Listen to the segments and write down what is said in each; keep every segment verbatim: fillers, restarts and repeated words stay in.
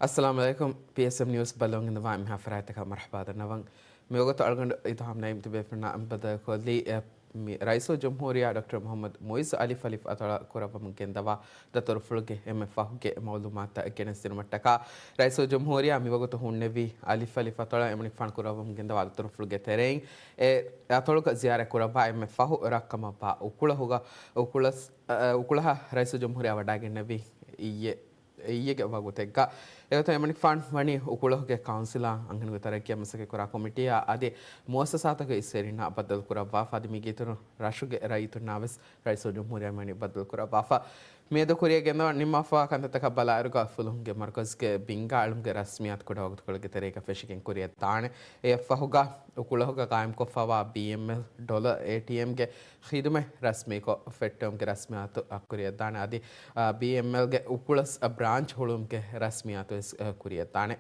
އައްސަލާމު ޢަލައިކުމް. ޕީއެސްއެމް ނިއުސް ބައްލަވަން ގެންދަވާ އެންމެހާ ފަރާތްތަކަށް މަރުޙަބާ ދަންނަވަން. މިވަގުތު އަޅުގަނޑު އިލްހާމް ނައީމް ތިބޭފުޅުންނާ ބައްދަލުކޮށްލީ، އެ، މި ރައީސުލްޖުމްހޫރިއްޔާ ޑޮކްޓަރ މުޙައްމަދު މުޢިއްޒު އަލިފް އަލިފް އަތޮޅަށް ކުރައްވަމުން ގެންދަވާ ދަތުރުފުޅުގެ އެންމެ ފަހުގެ މަޢުލޫމާތުތައް ގެނެސްދިނުމަށްޓަކާ، ރައީސުލްޖުމްހޫރިއްޔާ މިވަގުތު ހުންނެވީ އަލިފް އަލިފް އަތޮޅަށް އެމަނިކުފާނު ކުރައްވަމުން ގެންދަވާ ދަތުރުފުޅުގެ ތެރެއިން އެ އަތޮޅުގަ ޒިޔާރަތް ކުރައްވާ އެންމެ ފަހު ރަށްކަމަށްވާ އުކުޅަހުގަ، އުކުޅަސް-، އަ، އުކުޅަހަށް ރައީސުލްޖުމްހޫރިއްޔާ ވަޑައިގެންނެވީ އިއްޔެ އިއްޔެގެ ވަގުތެއްގަ. އެގޮތަށް އެމަނިކުފާނު ވަނީ އުކުޅަހުގެ ކައުންސިލާ އަންހެނުންގެ ތަރައްގީއަށް މަސައްކަތްކުރާ ކޮމިޓީއާ އަދި މުއައްސަސާތަކުގެ އިސްއެރީންނާ ބައްދަލުކުރައްވާފަ އަދި މީގެ އިތުރުން ރަށުގެ ރައްޔިތުންނާވެސް ރައީސުލްޖުމްހޫރިއްޔާ ވަނީ ބައްދަލުކުރައްވާފަ. މިއަދު ކުރިއަށް ގެންދަވާ ނިންމާފަވާ ކަންތައްތަކަށް ބަލާއިރުގަ ފުލުހުންގެ މަރުކަޒުގެ ބިންގާ އެޅުމުގެ ރަސްމިއްޔާތު ކުޑަ ވަގުތުކޮޅެއްގެ ތެރޭގަ ފެށިގެން ކުރިއަށްދާނެ. އެއަށްފަހުގަ އުކުޅަހުގަ ގާއިމްކޮށްފައިވާ ބީއެމްއެލް ޑޮލަރ އޭޓީއެމްގެ ޚިދުމަތް ރަސްމީކޮށް ފެއްޓެވުމުގެ ރަސްމިއްޔާތު ކުރިއަށްދާނެ. އަދި، އާ، ބީއެމްއެލްގެ އުކުޅަސް ބްރާންޗް ހުޅުވުމުގެ ރަސްމިއްޔާތުވެސް، އާ، ކުރިއަށްދާނެ.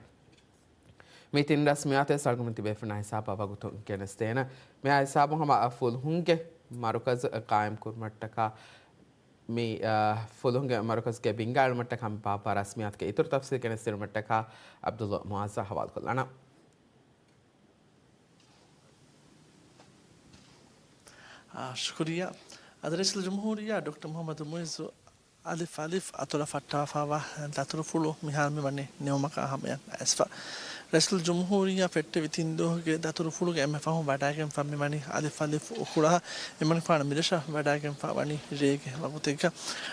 މި ތިން ރަސްމިއްޔާތުވެސް އަޅުގަނޑު ތިބޭފުޅުންނާ ހިސާބަށް ވަގުތުން ގެނެސްދޭނަން. މިއާ ހިސާބުން ހަމަ އަ، ފުލުހުންގެ މަރުކަޒު ގާއިމްކުރުމަށްޓަކާ މި، އާ، ފުލުހުންގެ މަރުކަޒުގެ ބިންގާ އެޅުމަށްޓަކާ ހަމަ ބާއްވާ ރަސްމިއްޔާތުގެ އިތުރު ތަފްސީލް ގެނެސްދިނުމަށްޓަކާ ޢަބްދުﷲ މުޢާޒަށް ހަވާލުކޮށްލާނަން. އާ، ޝުކުރިއްޔާ. އަދި ރައީސުލްޖުމްހޫރިއްޔާ ޑޮކްޓަރ މުޙައްމަދު މުޢިއްޒު އަލިފް އަލިފް އަތޮޅަށް ފައްޓާފައިވާ ދަތުރުފުޅު މިހާރު މިވަނީ ނިމުމަކާ ހަމަޔަށް އައިސްފަ. ރައީސުލްޖުމްހޫރިއްޔާ ފެއްޓެވި ތިން ދުވަހުގެ ދަތުރުފުޅުގެ އެންމެ ފަހުން ވަޑައިގެންފަ މިވަނީ އަލިފް އަލިފް އުކުޅަހަށް. އެމަނިކުފާނު މިރަށަށް ވަޑައިގެންފަ ވަނީ ރޭގެ ވަގުތެއްގަ.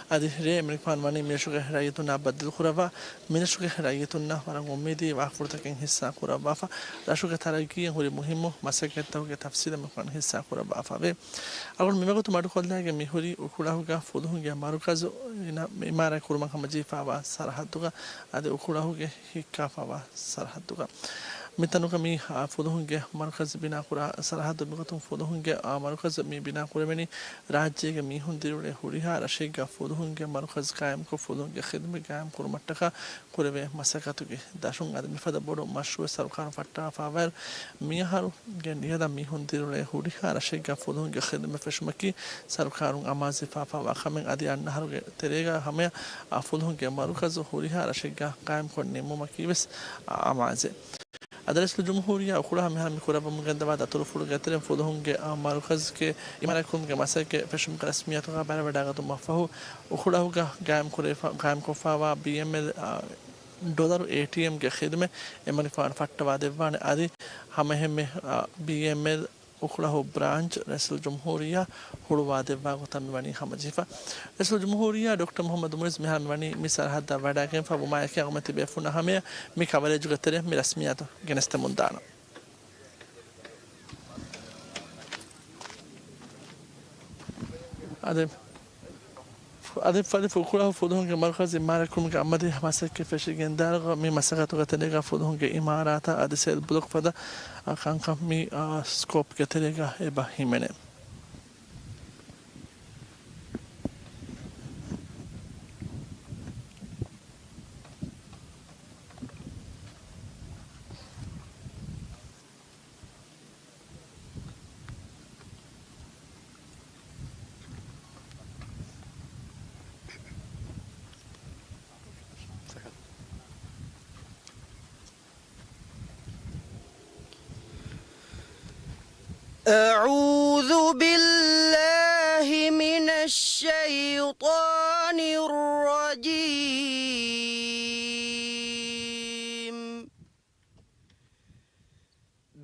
އަދި ރޭ އެމަނިކުފާނު ވަނީ މިރަށުގެ ރައްޔިތުންނާ ބައްދަލުކުރައްވާ، މިރަށުގެ ރައްޔިތުންނަށް ވަރަށް އުއްމީދީ ވާހަކަފުޅުތަކެއް ހިއްސާ ކުރައްވާފަ. ރަށުގެ ތަރައްގީއަށް ހުރި މުހިއްމު މަސައްކަތްތަކުގެ ތަފްސީލެއް މިކޮން ހިއްސާ ކުރައްވާފަވޭ. އަޅުގަނޑު މިވަގުތު މަޑުކޮށްލައިގެން މިހުރީ އުކުޅަހުގަ ފުލުހުންގެ މަރުކަޒު އިނަ-، އިމާރާތް ކުރުމަށް ހަމަޖެހިފައިވާ ސަރަހައްދުގަ. އަދި އުކުޅަހުގެ ހިއްކާފައިވާ ސަރަހައްދުގަ. މިތަނުގަ މި، އާ، ފުލުހުންގެ މަރުކަޒު ބިނާކުރާ ސަރަހައްދު މިގޮތުން ފުލުހުންގެ، އާ، މަރުކަޒު މި ބިނާކުރެވެނީ ރާއްޖޭގެ މީހުން ދިރިއުޅޭ ހުރިހާ ރަށެއްގަ ފުލުހުންގެ މަރުކަޒު ގާއިމްކޮށް ފުލުހުންގެ ޚިދުމަތް ގާއިމް ކުރުމަށްޓަކާ ކުރެވޭ މަސައްކަތުގެ ދަށުން. އަދި މިފަދަ ބޮޑު މަޝްރޫޢެއް ސަރުކާރުން ފައްޓާފައިވާއިރު، މިއަހަރުގެ ނިޔަތަށް މީހުން ދިރިއުޅޭ ހުރިހާ ރަށެއްގަ ފުލުހުންގެ ޚިދުމަތް ފެށުމަކީ ސަރުކާރުން އަމާޒުވެފައިވާ ކަމެއް. އަދި އަންނަ އަހަރުގެ ތެރޭގަ ހަމަޔަށް އާ ފުލުހުންގެ މަރުކަޒު ހުރިހާ ރަށެއްގަ ގާއިމްކޮށް ނިންމުމަކީވެސް އަމާޒެއް. އަދި ރައީސުލްޖުމްހޫރިއްޔާ އުކުޅަށް މިހާރު މި ކުރައްވަމުން ގެންދަވާ ދަތުރުފުޅުގެ ތެރެއިން ފުލުހުންގެ، އާ، މަރުކަޒުގެ އިމާރާތްކުރުމުގެ މަސައްކަތް ފެށުމުގެ ރަސްމިއްޔާތުގަ ބައިވެރިވެވަޑައިގަތުމަށްފަހު، އުކުޅަހުގަ ގާއިމްކުރެވިފަ-، ގާއިމްކޮށްފައިވާ ބީއެމްއެލް، އާ، ޑޮލަރު އޭޓީއެމްގެ ޚިދުމަތް އެމަނިކުފާނު ފައްޓަވާ ދެއްވާނެ. އަދި ހަމައެހެންމެ، އާ، ބީއެމްއެލް އުކުޅަހު ބްރާންޗް ރައީސުލްޖުމްހޫރިއްޔާ ހުޅުވާދެއްވާ ގޮތަށް މިވަނީ ހަމަޖެހިފަ. ރައީސުލްޖުމްހޫރިއްޔާ ޑޮކްޓަރ މުޙައްމަދު މުޢިއްޒު މިހާރު މިވަނީ މި ސަރަހައްދަށް ވަޑައިގެންފަ ވުމާއެކީ އަޅުގަނޑު ތިބޭފުޅުންނަށް ހަމަޔަށް މި ކަވަރޭޖުގެ ތެރެއިން މި ރަސްމިއްޔާތު ގެނެސްދެމުންދާނަން. އަދި އަލިފް އަލިފް އުކުޅަހު ފުލުހުންގެ މަރުކަޒު އިމާރާތްކުރުމުގެ އަމަލީ މަސައްކަތް ފެށިގެންދާއިރު މި މަސައްކަތުގެ ތެރޭގަ ފުލުހުންގެ އިމާރާތާ އަދި ސެލް ބްލޮކް ފަދަ ކަންކަން މި، އާ، ސްކޯޕްގެ ތެރޭގަ އެބަ ހިމެނޭ. أعوذ بالله من الشيطان الرجيم.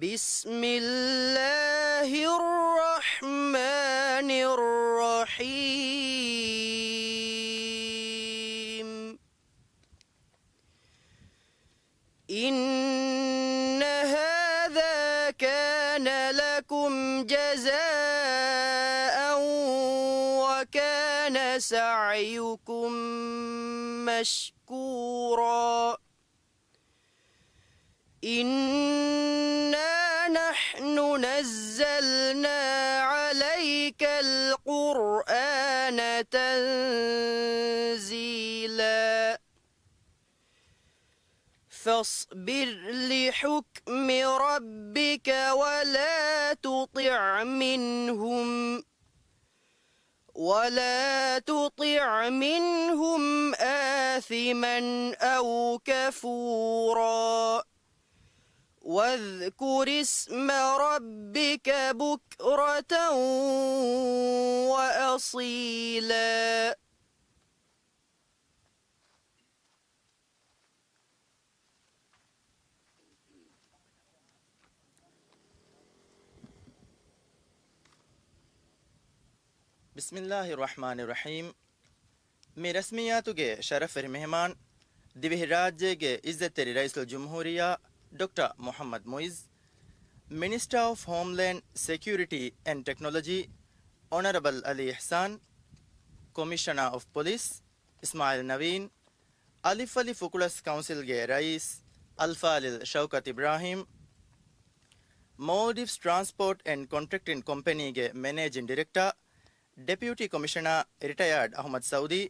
بسم الله الرحمن الرحيم. إن هذا كان لكم جزاء وكان سعيكم مشكورا. إنا نحن نزلنا عليك القرآن تنزيلا. فاصبر لحكم ربك ولا تطع منهم ولا تطع منهم آثما أو كفورا. واذكر اسم ربك بكرة وأصيلا. بسم الله الرحمن الرحيم. މި ރަސްމިއްޔާތުގެ ޝަރަފްވެރި މެހެމާން، ދިވެހިރާއްޖޭގެ ޢިއްޒަތްތެރި ރައީސުލްޖުމްހޫރިއްޔާ ޑޮކްޓަރ މުޙައްމަދު މުޢިއްޒު، މިނިސްޓާ އޮފް ހޯމްލޭންޑް ސެކިއުރިޓީ އެންޑް ޓެކްނޮލޮޖީ، އޮނަރަބަލް ޢަލީ އިޙްސާން، ކޮމިޝަނާ އޮފް ޕޮލިސް، އިސްމާޢީލް ނަވީން، އަލިފްއަލި ފުކުޅަސް ކައުންސިލްގެ ރައީސް އަލްފާޟިލް ޝައުކަތް އިބްރާހީމް، މޯލްޑިވްސް ޓްރާންސްޕޯޓް އެންޑް ކޮންޓްރެކްޓިން ކޮމްޕެނީގެ މެނޭޖިން ޑިރެކްޓަރ، ޑެޕިއުޓީ ކޮމިޝަނަރ ރިޓަޔާޑް އަޙްމަދު ސައުދީ،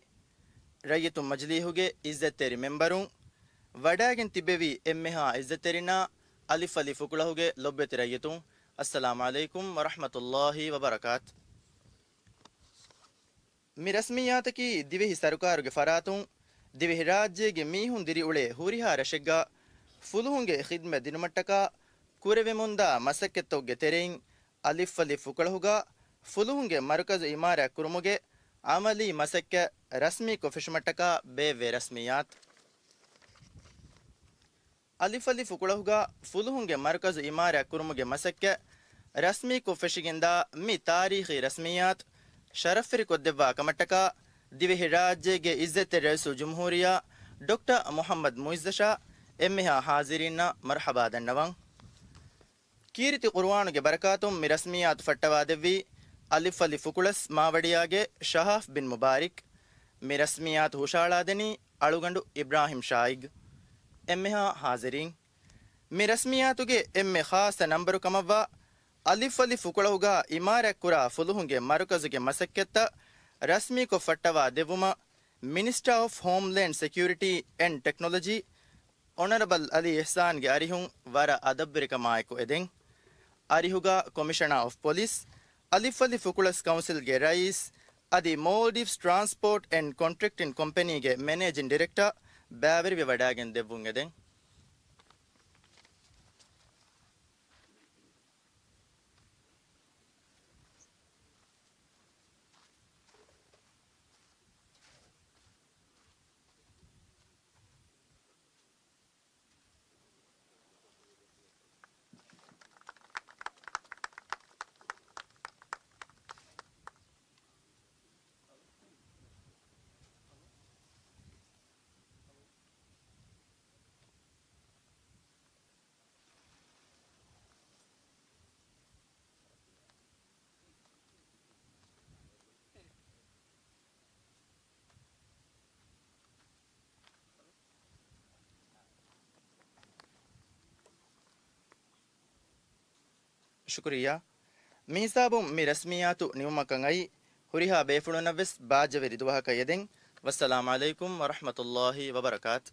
ރައްޔިތުން މަޖިލީހުގެ ޢިއްޒަތްތެރި މެމްބަރުން، ވަޑައިގެން ތިއްބެވި އެންމެހާ ޢިއްޒަތްތެރިންނާ އަލިފްއަލި ފުކުޅަހުގެ ލޮބުވެތި ރައްޔިތުން، އައްސަލާމު ޢަލައިކުމް ވަރަޙްމަތުﷲ ވަބަރަކާތު. މި ރަސްމިއްޔާތަކީ ދިވެހި ސަރުކާރުގެ ފަރާތުން ދިވެހިރާއްޖޭގެ މީހުން ދިރިއުޅޭ ހުރިހާ ރަށެއްގަ ފުލުހުންގެ ޚިދްމަތް ދިނުމަށްޓަކާ ކުރެވެމުންދާ މަސައްކަތްތަކުގެ ތެރެއިން އަލިފްއަލި ފުކުޅަހުގަ ފުލުހުންގެ މަރުކަޒު އިމާރާތް ކުރުމުގެ ޢަމަލީ މަސައްކަތް ރަސްމީކޮށް ފެށުމަށްޓަކާ ބޭއްވޭ ރަސްމިއްޔާތު. އަލިފްއަލި ފުކުޅަހުގަ ފުލުހުންގެ މަރުކަޒު އިމާރާތް ކުރުމުގެ މަސައްކަތް ރަސްމީކޮށް ފެށިގެންދާ މި ތާރީޚީ ރަސްމިއްޔާތު ޝަރަފްވެރިކޮށްދެއްވާ ކަމަށްޓަކާ ދިވެހިރާއްޖޭގެ ޢިއްޒަތްތެރި ރައީސުލްޖުމްހޫރިއްޔާ ޑޮކްޓަރ މުޙައްމަދު މުޢިއްޒަށާ އެންމެހާ ޙާޟިރީންނަށް މަރުޙަބާ ދަންނަވަން. ކީރިތި ޤުރުއާނުގެ ބަރަކާތުން މި ރަސްމިއްޔާތު ފައްޓަވާދެއްވީ އަލިފްއަލި ފުކުޅަސް މާވަޑިޔާގެ ޝަހާފް ބިން މުބާރިކް. މި ރަސްމިއްޔާތު ހުށަހަޅާދެނީ އަޅުގަނޑު އިބްރާހިމް ޝާއިގް. އެންމެހާ ޙާޟިރީން، މި ރަސްމިއްޔާތުގެ އެންމެ ޚާއްޞަ ނަންބަރު ކަމަށްވާ އަލިފްއަލި ފުކުޅަހުގަ އިމާރާތްކުރާ ފުލުހުންގެ މަރުކަޒުގެ މަސައްކަތްތައް ރަސްމީކޮށް ފައްޓަވާ ދެއްވުމަށް މިނިސްޓާ އޮފް ހޯމްލޭންޑް ސެކިއުރިޓީ އެންޑް ޓެކްނޮލޮޖީ އޮނަރަބަލް ޢަލީ އިޙްސާންގެ އަރިހުން ވަރަށް އަދަބުވެރިކަމާއެކު އެދެން. އަރިހުގަ ކޮމިޝަނާ އޮފް ޕޮލިސް، އަލިފްއަލި ފުކުޅަސް ކައުންސިލްގެ ރައީސް އަދި މޯލްޑިވްސް ޓްރާންސްޕޯޓް އެންޑް ކޮންޓްރެކްޓިން ކޮމްޕެނީގެ މެނޭޖިން ޑިރެކްޓަރ ބައިވެރިވެ ވަޑައިގެން ދެއްވުން އެދެން. ޝުކުރިއްޔާ. މިހިސާބުން މި ރަސްމިއްޔާތު ނިމުމަކަށް އައީ، ހުރިހާ ބޭފުޅުންނަށްވެސް ބާއްޖަވެރި ދުވަހަކަށް އެދެން. ވައްސަލާމު ޢަލައިކުމް ވަރަޙްމަތުﷲ ވަބަރަކާތު.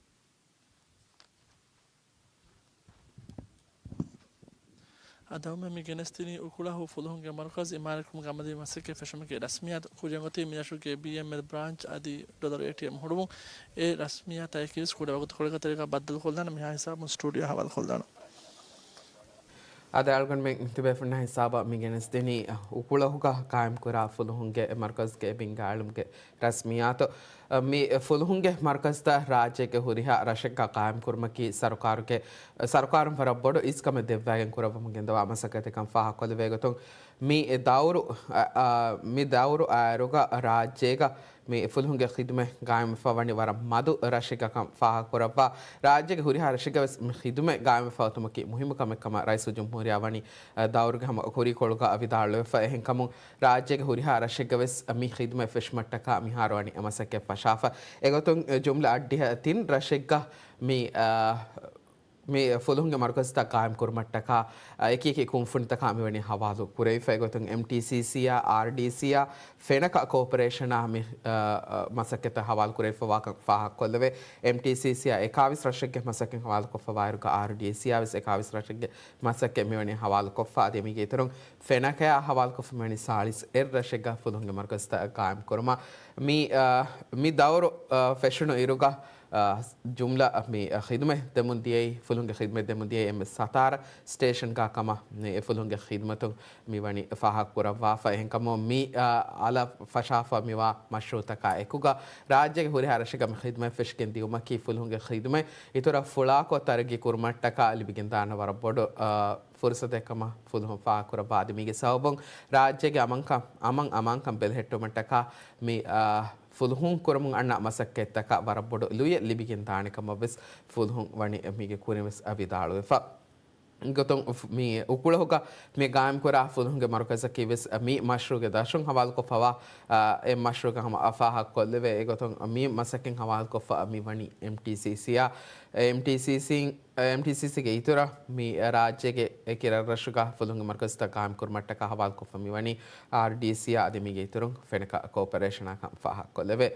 އަދި އަޅުގަނޑުމެން މި ގެނެސްދިނީ އުކުޅަހު ފުލުހުންގެ މަރުކަޒު އިމާރާތްކުރުމުގެ ޢަމަލީ މަސައްކަތް ފެށުމުގެ ރަސްމިއްޔާތު. ކުރިއަށް އޮތީ މިރަށުގެ ބީއެމްއެލް ބްރާންޗް އަދި ޑޮލަރު އޭޓީއެމް ހުޅުވުން. އެ ރަސްމިއްޔާތާއެކީވެސް ކުޑަ ވަގުތުކޮޅަކަށް ތެރޭގަ ބައްދަލުކޮށްލާނަން. މިހާ ހިސާބުން ސްޓޫޑިއޯ ހަވާލުކޮށްލާނަން. އަދި އަޅުގަނޑުމެން ތިބޭފުޅުންނާ ހިސާބަށް މި ގެނެސްދިނީ އުކުޅަހުގަ ޤާއިމްކުރާ ފުލުހުންގެ މަރުކަޒުގެ ބިންގާއެޅުމުގެ ރަސްމިއްޔާތު. މި ފުލުހުންގެ މަރުކަޒުތައް ރާއްޖޭގެ ހުރިހާ ރަށެއްގަ ޤާއިމްކުރުމަކީ ސަރުކާރުގެ، ސަރުކާރުން ވަރަށް ބޮޑު އިސްކަމެއް ދެއްވައިގެން ކުރައްވަމުން ގެންދަވާ މަސައްކަތެއްކަން ފާހަގަކޮށްލެވޭ ގޮތުން، މި ދައުރު، އަ، އަ، މި ދައުރު އައިރުގަ ރާއްޖޭގަ މި ފުލުހުންގެ ޚިދުމަތް ގާއިމްވެފަ ވަނީ ވަރަށް މަދު ރަށެއްގަކަން ފާހަގަކުރައްވާ، ރާއްޖޭގެ ހުރިހާ ރަށެއްގަވެސް މި ޚިދުމަތް ގާއިމްވެފަ އޮތުމަކީ މުހިއްމު ކަމެއް ކަމަށް ރައީސުލްޖުމްހޫރިއްޔާ ވަނީ، އަ، ދައުރުގެ ހަމަ ކުރީކޮޅުގަ ވިދާޅުވެފަ. އެހެންކަމުން، ރާއްޖޭގެ ހުރިހާ ރަށެއްގަވެސް މި ޚިދުމަތް ފެށުމަށްޓަކާ މިހާރު ވަނީ އެ މަސައްކަތް ފަށާފަ. އެގޮތުން، ޖުމްލަ އަށްޑިހަ ތިން ރަށެއްގަ މި، އަ، މި ފުލުހުންގެ މަރުކަޒުތައް ގާއިމް ކުރުމަށްޓަކާ، އަ، އެކި އެކި ކުންފުނިތަކާ މިވަނީ ހަވާލު ކުރެވިފަ. އެގޮތުން އެމްޓީސީސީއާ، އާރްޑީސީއާ ފެނަކަ ކޯޕަރޭޝަނާ މި، އަ، އަ، މަސައްކަތްތައް ހަވާލު ކުރެވިފަ ވާކަން ފާހަގަކޮށްލެވޭ. އެމްޓީސީސީއާ އެކާވީސް ރަށެއްގެ މަސައްކަތް ހަވާލުކޮށްފަ ވާއިރުގަ އާރްޑީސީއާ ވެސް އެކާވީސް ރަށެއްގެ މަސައްކަތް މިވަނީ ހަވާލުކޮށްފަ. އަދި މީގެ އިތުރުން ފެނަކަޔާ ހަވާލުކޮށްފަ މިވަނީ ސާޅީސް އެއް ރަށެއްގަ ފުލުހުންގެ މަރުކަޒުތައް ގާއިމް ކުރުމަށް. މި، އަ، މި ދައުރު، އަ، ފެށުނު އިރުގަ، އަ، ޖުމްލަ މި، އަ، ޚިދުމަތް ދެމުން ދިޔައީ، ފުލުހުންގެ ޚިދުމަތް ދެމުން ދިޔައީ އެންމެ ސަތާރަ ސްޓޭޝަންގަ ކަމަށް މި އެ ފުލުހުންގެ ޚިދުމަތުން މި ވަނީ ފާހަގަ ކުރައްވާފަ. އެހެންކަމުން މި، އަ، އަލަށް ފަށާފަ މިވާ މަޝްރޫއުތަކާ އެކުގަ ރާއްޖޭގެ ހުރިހާ ރަށެއްގަ މި ޚިދުމަތް ފެށިގެން ދިއުމަކީ ފުލުހުންގެ ޚިދުމަތް އިތުރަށް ފުޅާކޮށް ތަރައްގީ ކުރުމަށްޓަކާ ލިބިގެންދާނެ ވަރަށް ބޮޑު، އަ، ފުރުސަތެއް ކަމަށް ފުލުހުން ފާހަގަކުރައްވާ. އަދި މީގެ ސަބަބުން ރާއްޖޭގެ އަމަންކަން، އަމަން އަމާންކަން ބެލެހެއްޓުމަށްޓަކާ މި، އާ، ފުލުހުން ކުރަމުން އަންނަ މަސައްކަތްތަކަށް ވަރަށް ބޮޑު ލުޔެއް ލިބިގެން ދާނެ ކަމަށް ވެސް ފުލުހުން ވަނީ މީގެ ކުރިން ވެސް ވިދާޅުވެފަ. އެގޮތުން މި އުކުޅަހުގަ މި ގާއިމްކުރާ ފުލުހުންގެ މަރުކަޒަކީ ވެސް މި މަޝްރޫގެ ދަށުން ހަވާލުކޮށްފަވާ، އާ، އެއް މަޝްރޫގަ ހަމަ ފާހަގަކޮށްލެވޭ. އެގޮތުން މި މަސައްކަތް ހަވާލުކޮށްފަ މި ވަނީ އެމްޓީސީސީއާ. އެމްޓީސީސީ އެމްޓީސީސީގެ އިތުރަށް މި ރާއްޖޭގެ އެކި ރަށްރަށުގަ ފުލުހުންގެ މަރުކަޒުތަކާ ހަވާލުކޮށްފަ މިވަނީ އާރްޑީސީއާ އަދި މީގެ އިތުރުން ފެނަކަ ކޯޕަރޭޝަނާ ކަން ފާހަގަކޮށްލެވޭ.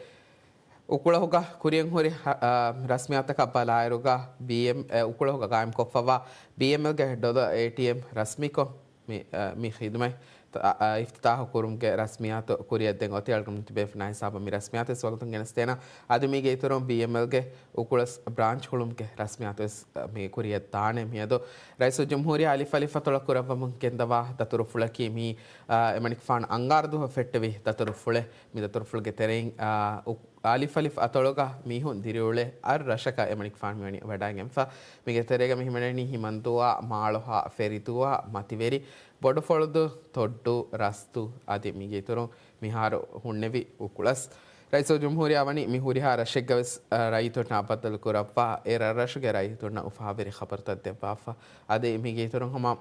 އުކުޅަހުގަ ކުރިއަށް ހުރި ހަ-، އާ، ރަސްމިއްޔާތަކަށް ބަލާއިރުގަ ބީއެމް، އެ، އުކުޅަހުގަ ގާއިމްކޮށްފަވާ ބީއެމްއެލްގެ ޑޮލަރ އޭޓީއެމް ރަސްމީކޮށް، މި، އަ، މި ޚިދުމަތް ތަ-، އަ، އިފްތިތާހު ކުރުމުގެ ރަސްމިއްޔާތު ކުރިއަށް ދެން އޮތީ. އަޅުގަނޑު ތިބޭފުޅުންނާ ހިސާބަށް މި ރަސްމިއްޔާތު ވެސް ވަގުތުން ގެނެސްދޭނަން. އަދި މީގެ އިތުރުން ބީއެމްއެލްގެ އުކުޅަސް ބްރާންޗް ހުޅުމުގެ ރަސްމިއްޔާތު ވެސް، އަ، މި ކުރިއަށް ދާނެ. މިއަދު ރައީސުލްޖުމްހޫރިއްޔާ އަލިފް އަލިފް އަތޮޅަށް ކުރައްވަމުން ގެންދަވާ ދަތުރުފުޅަކީ މި، އަ، އެމަނިކުފާނު އަންގާރަ ދުވަހު ފެއްޓެވި ދަތުރުފުޅެއް. މި ދަތުރުފުޅުގެ ތެރެއިން، އަ، އު-، އަލިފް އަލިފް އަތޮޅުގަ މީހުން ދިރިއުޅޭ އަށް ރަށަކަށް އެމަނިކުފާނު މިވަނީ ވަޑައިގެންފަ. މީގެ ތެރޭގަ މި ހިމެނެނީ ހިމަންދުވާ، މާޅޮހާ، ފެރިދުވާ، މަތިވެރި، ބޮޑުފޮޅުދޫ، ތޮއްޑޫ، ރަސްތޫ އަދި މީގެ އިތުރުން މިހާރު ހުންނެވި އުކުޅަސް. ރައީސުލްޖުމްހޫރިއްޔާ ވަނީ މި ހުރިހާ ރަށެއްގަ ވެސް، އަ، ރައްޔިތުންނާ ބައްދަލު ކުރައްވާ، އެ ރަށްރަށުގެ ރައްޔިތުންނަށް އުފާވެރި ޚަބަރުތައް ދެއްވާފަ. އަދި މީގެ އިތުރުން ހަމަ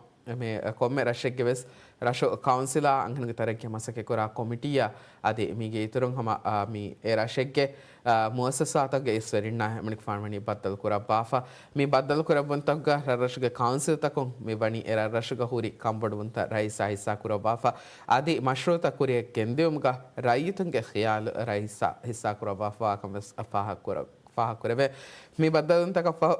މި ކޮންމެ ރަށެއްގެ ވެސް ރަށު ކައުންސިލާ އަންހެނުންގެ ތަރައްގީ މަސައްކަތް ކުރާ ކޮމިޓީއާ އަދި މީގެ އިތުރުން ހަމަ، އާ، މި އެ ރަށެއްގެ، އާ، މުއައްސަސާތަކުގެ އިސްވެރިންނާ އެމަނިކުފާނު ވަނީ ބައްދަލު ކުރައްވާފަ. މި ބައްދަލު ކުރެއްވުންތަކުގަ ރަށްރަށުގެ ކައުންސިލްތަކުން މި ވަނީ އެ ރަށްރަށުގަ ހުރި ކަންބޮޑުވުންތައް ރައީސާ ހިއްސާ ކުރައްވާފަ. އަދި މަޝްރޫއުތައް ކުރިއަށް ގެންދިއުމުގަ ރައްޔިތުންގެ ޚިޔާލު ރައީސާ ހިއްސާ ކުރައްވާފަ ކަން ވެސް ފާހަގަ ކުރަ-، ފާހަގަ ކުރެވޭ. މި ބައްދަލުވުންތަކަށް ފަހު،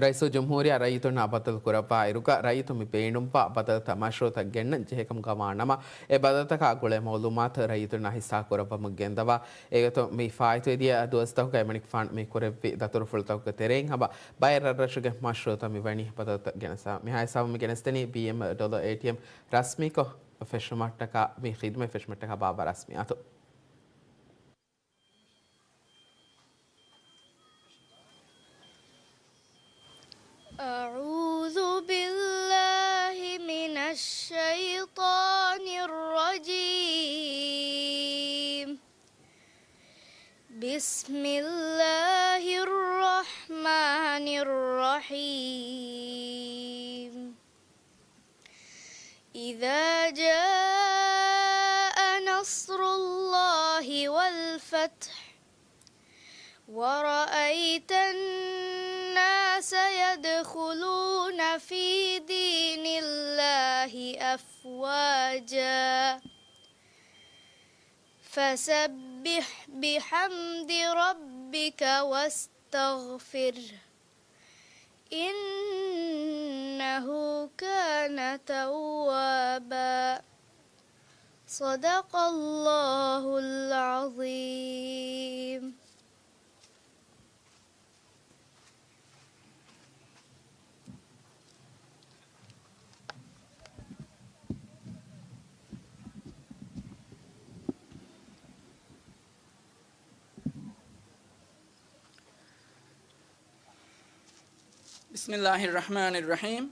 ރައީސުލްޖުމްހޫރިއްޔާ ރައްޔިތުންނާ ބައްދަލު ކުރައްވާ އިރުގަ، ރައްޔިތުން މި ބޭނުންވާ ބަދަލުތައް މަޝްރޫއުތައް ގެންނަން ޖެހޭކަމުގަ ވާނަމަ، އެ ބަދަލުތަކާ ގުޅޭ މައުލޫމާތު ރައްޔިތުންނާ ހިއްސާ ކުރައްވަމުން ގެންދަވާ. އެގޮތުން މި ފާއިތުވެދިޔަ ދުވަސްތަކުގަ އެމަނިކުފާނު މި ކުރެއްވި ދަތުރުފުޅުތަކުގެ ތެރެއިން ހަމަ ބައެއް ރަށްރަށުގެ މަޝްރޫއުތައް މި ވަނީ ބަދަލުތައް ގެނެސްދާ. މިހާ ހިސާބުން މި ގެނެސްދެނީ ބީއެމް ޑޮލަރ އޭޓީއެމް ރަސްމީކޮށް ފެށުމަށްޓަކާ މި ޚިދުމަތް ފެށުމަށްޓަކާ ބާއްވާ ރަސްމިއްޔާތު. أعوذ بالله من الشيطان الرجيم. بسم الله الرحمن الرحيم. إذا جاء نصر الله والفتح ورأيت الناس يدخلون في دين الله أفواجا فسبح بحمد ربك واستغفره إنه كان توابا. صدق الله العظيم. بسم الله الرحمن الرحيم.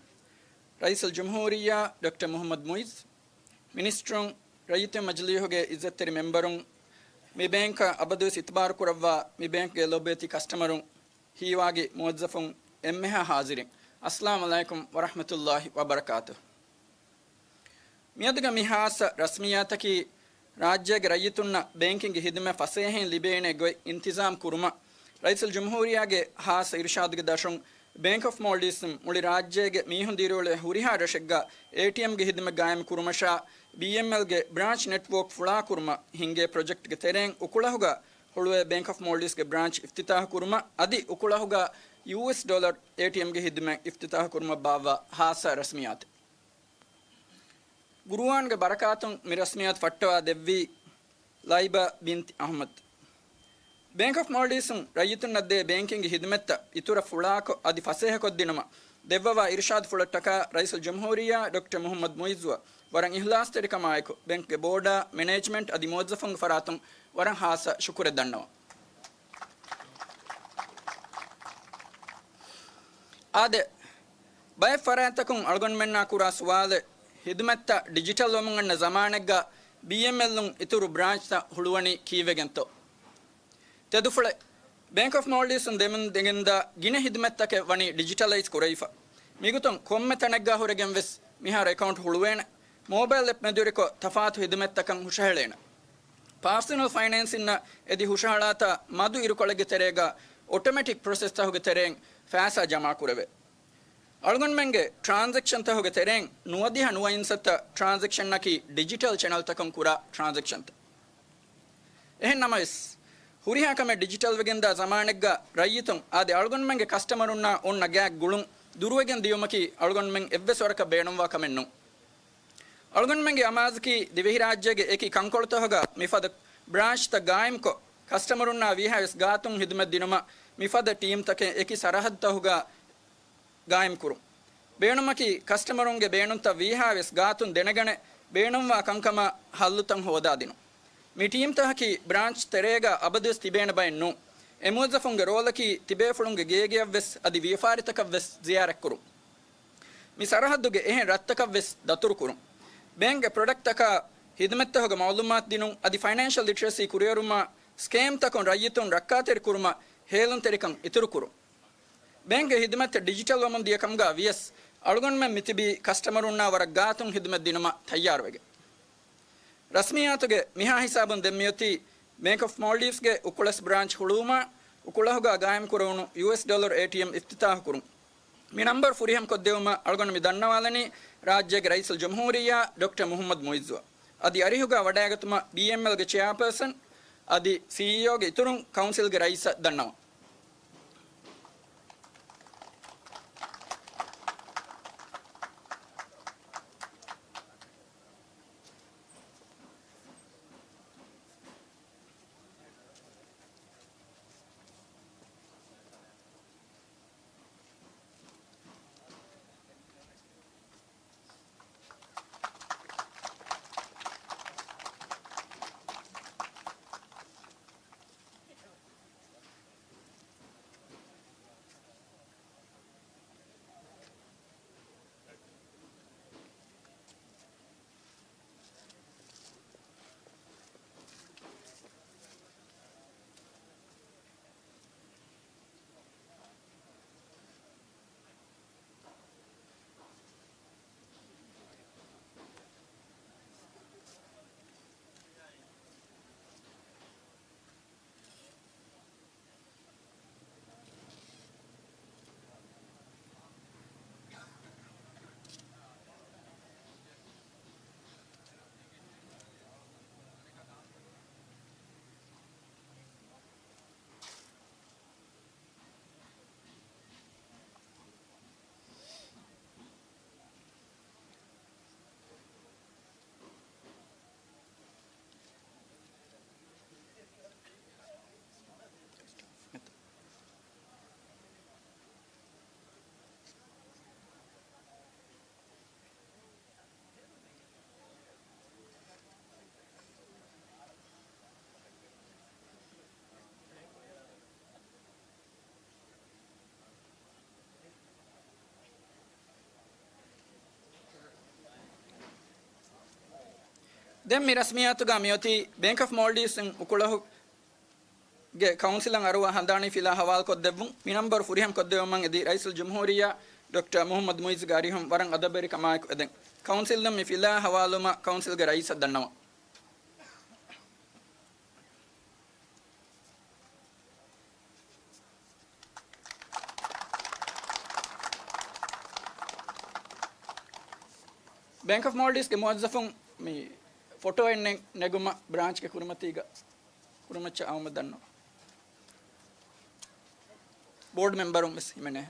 ރައީސުލްޖުމްހޫރިއްޔާ ޑޮކްޓަރ މުޙައްމަދު މުޢިއްޒު، މިނިސްޓަރުން، ރައްޔިތުންގެ މަޖިލީހުގެ އިއްޒަތްތެރި މެމްބަރުން، މި ބޭންކަށް އަބަދުވެސް އިތުބާރު ކުރައްވާ މި ބޭންކްގެ ލޯބިވެތި ކަސްޓަމަރުން، ހީވާގި މުވައްޒަފުން، އެންމެހާ ޙާޟިރިން، އައްސަލާމު ޢަލައިކުމް ވަރަޙްމަތުﷲ ވަބަރަކާތުހު. މިއަދުގެ މި ޚާއްޞަ ރަސްމިއްޔާތަކީ، ރާއްޖޭގެ ރައްޔިތުންނަށް ބޭންކިންގެ ޚިދުމަތް ފަސޭހައިން ލިބޭނެ ގޮތް އިންތިޒާމް ކުރުމަށް، ރައީސުލްޖުމްހޫރިއްޔާގެ ޚާއްޞަ އިރުޝާދުގެ ދަށުން ބޭންކް އޮފް މޯލްޑިވްސް މުޅި ރާއްޖޭގެ މީހުން ދިރިއުޅޭ ހުރިހާ ރަށެއްގަ އޭޓީއެމްގެ ހިދުމަތް ގާއިމް ކުރުމަށާ، ބީއެމްއެލްގެ ބްރާންޗް ނެޓްވޯކް ފުޅާކުރުމަށް ހިންގޭ ޕްރޮޖެކްޓްގެ ތެރެއިން އުކުޅަހުގަ ހުޅުވޭ ބޭންކް އޮފް މޯލްޑިވްސްގެ ބްރާންޗް އިފްތިތާހު ކުރުމަށް އަދި އުކުޅަހުގަ ޔޫއެސް ޑޮލަރ އޭޓީއެމްގެ ހިދުމަތް އިފްތިތާހު ކުރުމަށް ބާއްވާ ހާއްސަ ރަސްމިއްޔާތެއް. ގުރުއާންގެ ބަރަކާތުން މި ރަސްމިއްޔާތު ފައްޓަވާ ދެއްވީ ލައިބާ ބިންތި އަޙްމަދު. ބޭންކް އޮފް މޯލްޑިވްސުން ރައްޔިތުންނަށް ދޭ ބޭންކިންގ ހިދުމަތްތައް އިތުރަށް ފުޅާކޮށް އަދި ފަސޭހަކޮށްދިނުމަށް ދެއްވަވާ އިރުޝާދުފުޅަށްޓަކާ ރައީސުލްޖުމްހޫރިއްޔާ ޑޮކްޓަރ މުޙައްމަދު މުޢިއްޒުއަށް ވަރަށް އިޚްލާޞްތެރިކަމާއެކު، ބޭންކްގެ ބޯޑާ، މެނޭޖްމަންޓް އަދި މުވައްޒަފުންގެ ފަރާތުން ވަރަށް ހާއްސަ ޝުކުރެއް ދަންނަވަން. އާދެ، ބައެއް ފަރާތްތަކުން އަޅުގަނޑުމެންނާ ކުރާ ސުވާލެއް، ހިދުމަތްތައް ޑިޖިޓަލް ވަމުން އަންނަ ޒަމާނެއްގަ ބީއެމްއެލުން އިތުރު ބްރާންޗްތައް ހުޅުވަނީ ކީއްވެގެންތޯ؟ ތެދުފުޅެއް، ބޭންކް އޮފް މޯލްޑިވްސުން ދެމުން ދެގެންދާ ގިނަ ހިދުމަތްތަކެއް ވަނީ ޑިޖިޓަލައިޒް ކުރެވިފަ. މިގޮތުން ކޮންމެ ތަނެއްގާ ހުރެގެން ވެސް މިހާރު އެކައުންޓް ހުޅުވޭނެ. މޯބައިލް އެޕް މެދުވެރިކޮށް ތަފާތު ހިދުމަތްތަކަށް ހުށަހެޅޭނެ. ޕާސަނަލް ފައިނޭންސިންއަށް އެދި ހުށަހަޅާތާ މަދު އިރުކޮޅެއްގެ ތެރޭގަ އޮޓޮމެޓިކް ޕްރޮސެސްތަކުގެ ތެރެއިން ފައިސާ ޖަމާކުރެވޭ. އަޅުގަނޑުމެންގެ ޓްރާންޒެކްޝަންތަކުގެ ތެރެއިން ނުވަދިހަ ނުވައިންސައްތަ ޓްރާންޒެކްޝަންއަކީ ޑިޖިޓަލް ޗެނަލްތަކުން ކުރާ ޓްރާންޒެކްޝަންތައް. އެހެން ނަމަވެސް، ހުރިހާ ކަމެއް ޑިޖިޓަލްވެގެންދާ ޒަމާނެއްގަ ރައްޔިތުން އާދެ، އަޅުގަނޑުމެންގެ ކަސްޓަމަރުންނާ އޮންނަ ގާތް ގުޅުން ދުރުވެގެން ދިޔުމަކީ އަޅުގަނޑުމެން އެއްވެސް ވަރަކަށް ބޭނުންވާ ކަމެއް ނޫން. އަޅުގަނޑުމެންގެ އަމާޒަކީ ދިވެހިރާއްޖޭގެ އެކި ކަންކޮޅުތަކުގަ މިފަދަ ބްރާންޗްތައް ގާއިމްކޮށް، ކަސްޓަމަރުންނާ ވީހާވެސް ގާތުން ހިދުމަތް ދިނުމަށް މިފަދަ ޓީމްތަކެއް އެކި ސަރަހައްދުތަކުގަ ގާއިމްކުރުން. ބޭނުމަކީ، ކަސްޓަމަރުންގެ ބޭނުންތައް ވީހާވެސް ގާތުން ދެނެގަނެ، ބޭނުންވާ ކަންކަމަށް ހައްލުތައް ހޯދާދިނުން. މި ޓީމްތަކަކީ ބްރާންޗް ތެރޭގަ އަބަދުވެސް ތިބޭނެ ބައެއް ނޫން. އެ މުވައްޒަފުންގެ ރޯލަކީ ތިބޭފުޅުންގެ ގޭގެއަށްވެސް އަދި ވިޔަފާރިތަކަށްވެސް ޒިޔާރަތްކުރުން. މި ސަރަހައްދުގެ އެހެން ރަށްތަކަށްވެސް ދަތުރުކުރުން. ބޭންކްގެ ޕްރޮޑަކްޓްތަކާ ހިދުމަތްތަކުގެ މައުލޫމާތު ދިނުން އަދި ފައިނޭންޝަލް ލިޓްރަސީ ކުރިއެރުމާ ސްކޭމްތަކުން ރައްޔިތުން ރައްކާތެރިކުރުމަށް ހޭލުންތެރިކަން އިތުރުކުރުން. ބޭންކްގެ ހިދުމަތްތައް ޑިޖިޓަލްވަމުން ދިޔަ ކަމުގަ ވިޔަސް، އަޅުގަނޑުމެން މިތިބީ ކަސްޓަމަރުންނާ ވަރަށް ގާތުން ހިދުމަތް ދިނުމަށް ތައްޔާރުވެގެން. ރަސްމިއްޔާތުގެ މިހާ ހިސާބުން ދެން މިއޮތީ ބޭންކް އޮފް މޯލްޑިވްސްގެ އުކުޅަސް ބްރާންޗް ހުޅުވުމާ، އުކުޅަހުގަ ގާއިމްކުރެވުނު ޔޫއެސް ޑޮލަރ އޭޓީއެމް އިފްތިތާހުކުރުން. މި ނަންބަރު ފުރިހަމަކޮށްދެވުމަށް އަޅުގަނޑު މި ދަންނަވާލަނީ ރާއްޖޭގެ ރައީސުލްޖުމްހޫރިއްޔާ ޑޮކްޓަރ މުޙައްމަދު މުޢިއްޒުއަށް. އަދި އަރިހުގަ ވަޑައިގަތުމަށް ބީއެމްއެލްގެ ޗެއާޕާސަން އަދި ސީއީއޯގެ އިތުރުން ކައުންސިލްގެ ރައީސަށް ދަންނަވަން. ދެން މި ރަސްމިއްޔާތުގަ މިއޮތީ ބޭންކް އޮފް މޯލްޑިވްސް އިން އުކުޅަހު ގެ ކައުންސިލަށް އަރުވާ ހަނދާނީ ފިލާ ހަވާލުކޮށްދެއްވުން. މި ނަންބަރު ފުރިހަމަކޮށްދެއްވުމަށް އެދި ރައީސުލްޖުމްހޫރިއްޔާ ޑޮކްޓަރ މުޙައްމަދު މުޢިއްޒުގެ އަރިހުން ވަރަށް އަދަބުވެރިކަމާއެކު އެދެން. ކައުންސިލުން މި ފިލާ ހަވާލުވުމަށް ކައުންސިލްގެ ރައީސަށް ދަންނަވަން. ބޭންކް އޮފް މޯލްޑިވްސްގެ މުވައްޒަފުން މި ފޮޓޯއެއް ނެ-، ނެގުމަށް ބްރާންޗްގެ ކުރިމަތީގަ ކުރިމައްޗަށް އައުމަށް ދަންނަވަން. ބޯޑް މެމްބަރުން ވެސް ހިމެނޭ.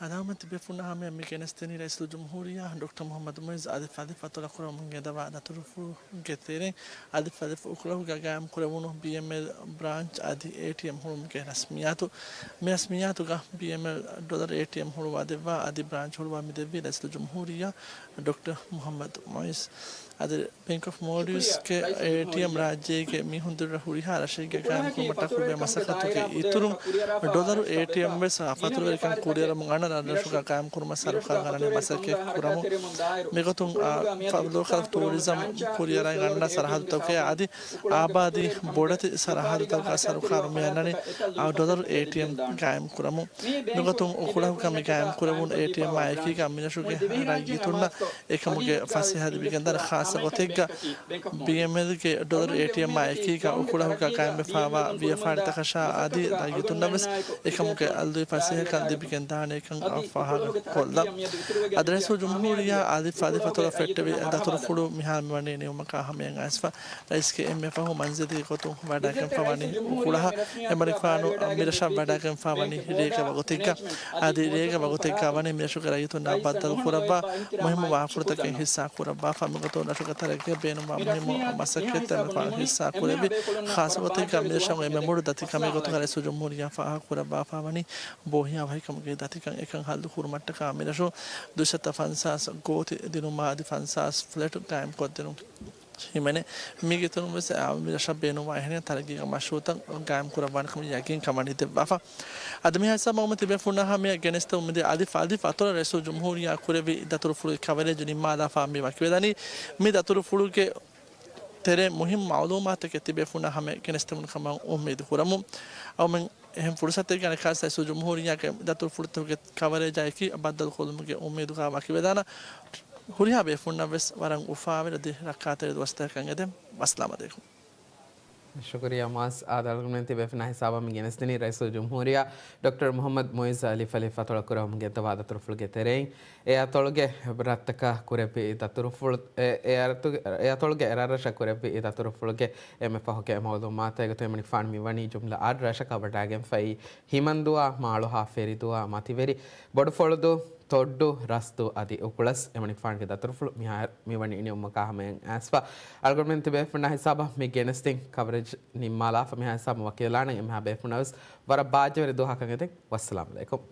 އަދި އަޅުގަނޑުމެން ތިބޭފުޅުންނާ ހަމަޔަށް މި ގެނެސްދެނީ ރައީސުލްޖުމްހޫރިއްޔާ ޑޮކްޓަރ މުޙައްމަދު މުޢިއްޒު އަދި ފަދި ފަތުރަކުރަމުން ގެންދަވާ ދަތުރުފުޅުގެ ތެރެއިން. އަދި ފަދި އުކުޅަހުގަ ގާއިމް ކުރެވުނު ބީއެމްއެލް ބްރާންޗް އަދި އޭޓީއެމް ހުޅުމުގެ ރަސްމިއްޔާތު. މި ރަސްމިއްޔާތުގަ ބީއެމްއެލް ޑޮލަރު އޭޓީއެމް ހުޅުވާދެއްވާ އަދި ބްރާންޗް ހުޅުވާ މިދެއްވީ ރައީސުލްޖުމްހޫރިއްޔާ ޑޮކްޓަރ މުޙައްމަދު މުޢިއްޒު. އަދި ބޭންކް އޮފް މޯލްޑިވްސްގެ އޭޓީއެމް ރާއްޖޭގެ މީހުން ދުރަށް ހުރިހާ ރަށެއްގެ ގާއިމްކުރުމަށް ޓަކުރުވޭ މަސައްކަތުގެ އިތުރުން، ޑޮލަރު އޭޓީއެމް ވެސް ފަތުރުވެރިކަން ކުރިއަރަމުން އަންނަ ރަށްރަށުގަ ގާއިމްކުރުމަށް ސަރުކާރުން އަންނަނީ މަސައްކަތް ކުރަމުން. މިގޮތުން، އާ، ފަ-، ލޯކަލް ޓޫރިޒަމް ކުރިއަރައިގަންނަ ސަރަހައްދުތަކުގެ އަދި އާބާދީ ބޮޑެތި ސަރަހައްދުތަކުގަ ސަރުކާރުން މި އަންނަނީ، އާ، ޑޮލަރު އޭޓީއެމް ގާއިމް ކުރަމުން. މިގޮތުން އުކުޅަހުގަ މި ގާއިމް ކުރެވުނު އޭޓީއެމްއާ އެކީގަ މިރަށުގެ ރައްޔިތުންނަށް އެކަމުގެ ފަސޭހަ ލިބިގެންދާނެ. ޚާއްޞަ ގޮތެއްގަ ބީއެމްއެލްގެ ޑޮލަރު އޭޓީއެމްއާ އެކީގަ އުކުޅަހުގަ ގާއިމްވެފައިވާ ވިޔަފާރިތަކަށާ އަދި ރައްޔިތުންނަށް ވެސް އެކަމުގެ އަލުވި ފަސޭހަކަން ލިބިގެންދާނެކަން ފާހަގަކޮށްލަން. އަދި ރައީސުލްޖުމްހޫރިއްޔާ އަދި ފަދި ފަތުރަށް ފެއްޓެވި ދަތުރުފުޅު މިހާރު މިވަނީ ނިމުމަކާ ހަމަޔަށް އައިސްފަ ރައީސްގެ އެންމެ ފަހު މަންޒިލީ ގޮތުން ވަޑައިގެންފަ ވަނީ އުކުޅަހަށް. އެމަނިކުފާނު މިރަށަށް ވަޑައިގެންފަ ވަނީ ރޭގަ ވަގުތެއްގަ. އަދި ރޭގަ ވަގުތެއްގަ ވަނީ މިރަށުގެ ރައްޔިތުންނާ ބައްދަލުކުރައްވާ މުހިއްމު ވާކުރުތަކެއް ހިއްސާ ކުރައްވާފަ. މިގޮތުން ރަށުގެ ތަރައްގީއަށް ބޭނުންވާ މުހިއްމު މަސައްކަތްތައް އެމަނިކުފާނު ހިއްސާ ކުރެއްވި. ޚާއްޞަ ގޮތެއްގަ މިރަށަށް އެންމެ ބޮޑު ދަތިކަމެއް ގޮތުގަ ރައީސުލްޖުމްހޫރިއްޔާ ފާހަގަ ކުރައްވާފަ ވަނީ ބޯހިޔާވަހިކަމުގެ ދަތިކަން އެކަން ހައްލު ކުރުމަށްޓަކާ މިރަށު ދުއިސައްތަ ފަންސާސް ގޯތި ދިނުމާ އަދި ފަންސާސް ފްލެޓް ގާއިމްކޮށްދިނުން ހިމެނޭ. މީގެ އިތުރުން ވެސް އާ، މި ރަށަށް ބޭނުންވާ އެހެނިހެން ތަރައްގީގެ މަޝްރޫއުތައް ގާއިމް ކުރައްވާނެ ކަމަށް ޔަގީންކަން ވަނީ ދެއްވާފަ. އަދި މިހާ ހިސާބަށް އަޅުގަނޑުމެން ތިބޭފުޅުންނާ ހަމަޔަށް ގެނެސްދެމުން މިދިޔަ އަދި ފަ-، އަދި ފަތުރަށް ރައީސުލްޖުމްހޫރިއްޔާ ކުރެއްވި ދަތުރުފުޅުގެ ކަވަރޭޖު ނިންމާލާފަ މި ވަކިވެދާނީ. މި ދަތުރުފުޅުގެ ތެރޭ މުހިންމު މައުލޫމާތުތަކެއް ތިބޭފުޅުންނާ ހަމަޔަށް ގެނެސްދެމުން ކަމަށް އުއްމީދު ކުރަމުން. އަޅުގަނޑުމެން އެހެން ފުރުސަތެއްގަ ނިކާސް ރައީސުލްޖުމްހޫރިއްޔާގެ ދަތުރުފުޅުތަކުގެ ކަވަރޭޖާއެކީ ބައްދަލުކޮށްލުމުގެ އުއްމީދުގަ ވަކިވެދާނަން. ހުރިހާ ބޭފުޅުންނަށް ވެސް ވަރަށް އުފާވެރި ދި ރައްކާތެރި ދުވަސްތަކަކަށް އެދެން. ވައްސަލާމް ޢަލައިކުމް. ޝުކުރިއްޔާ މުޢައްޒު. އާދެ، އަޅުގަނޑުމެން ތިބޭފުޅުންނާ ހިސާބަށް މި ގެނެސްދިނީ ރައީސުލްޖުމްހޫރިއްޔާ ޑޮކްޓަރ މުޙައްމަދު މުޢިއްޒު އަލިފަލި ފަތުރަކުރަމުން ގެންދަވާ ދަތުރުފުޅުގެ ތެރެއިން. އެ އަތޮޅުގެ ރަށްތަކަށް ކުރެއްވި ދަތުރުފުޅު، އެ، އެ އަތޮޅުގެ، އެ އަތޮޅުގެ އެރަށްރަށަށް ކުރެއްވި ދަތުރުފުޅުގެ އެންމެ ފަހުގެ މައުލޫމާތުގެ ގޮތުން އެމަނިކުފާނު މިވަނީ ޖުމްލަ އަށް ރަށަކަށް ވަޑައިގެންފައި ހިމަންދުއާ، މާޅޮހާ، ފެރިދުއާ، މަތިވެރި، ބޮޑުފޮޅުދޫ، ތޮއްޑު، ރަސްދޫ އަދި އުކުޅަސް. އެމަނިކުފާނުގެ ދަތުރުފުޅު މިހާރު މިވަނީ ނިމުމަކާ ހަމަޔަށް އައިސްފަ. އަޅުގަނޑުމެން ތިބޭފުޅުންނާ ހިސާބަށް މި ގެނެސްދިން ކަވަރޭޖް ނިންމާލާފަ. މިހާ ހިސާބަށް ވަކިވެލާނަން. އެންމެހާ ބޭފުޅުންނަށް ވެސް ވަރަށް ބާއްޖަވެރި ދުވަހަކަށް އެދެން. ވައްސަލާމް ޢަލައިކުމް.